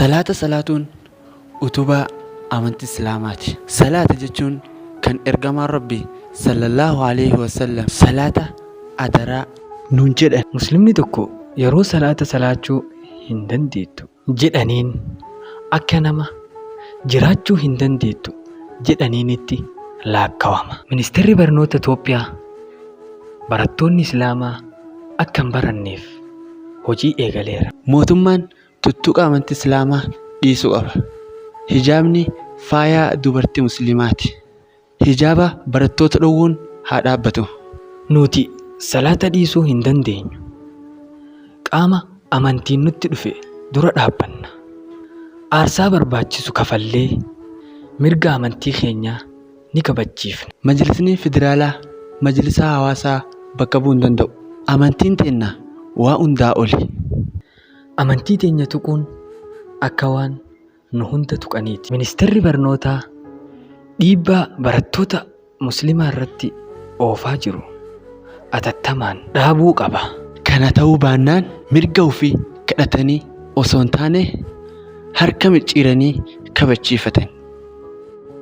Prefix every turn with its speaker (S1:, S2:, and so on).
S1: Salaata salaatuun utubaa amantii Islaamaati. Salaata jechuun kan Ergamaan Rabbii sallallaahu aleyhi wasallam salaata adaraa nuun jedhan.
S2: Muslimni tokko yeroo salaata salaachuu hin dandeettu jedhaniin akka nama jiraachuu hin dandeettu jedhaniinitti laakkawama. Ministeerri Barnoota Itoophiyaa barattoonni Islaamaa akka hin baranneef hojii eegaleera.
S1: Mootummaan tuttuqa amantii Islaamaa dhiisuu qaba. Hijaabni faaya dubartii Musliimaati. Hijaaba barattoota dhowwuun haa dhaabbatu.
S2: Nuti salaata dhiisuu hin dandeenyu. Qaama amantiin nutti dhufe dura dhaabbanna. Aarsaa barbaachisu kafallee mirga amantii keenyaa ni kabachiifna.
S1: Majlisni Federaalaa majlisa hawaasaa bakka bu'uu hin danda'u. Amantiin teenna waa hundaa oli.
S2: Amantii teenya tuquun akka waan nu hunda tuqaniiti. Ministeerri Barnootaa dhiibbaa barattoota Muslimaa irratti oofaa jiru atattamaan dhaabuu qaba.
S1: Kana ta'uu baannaan mirga ufii kadhatanii osoo hin taane harka micciiranii kabachiifatan.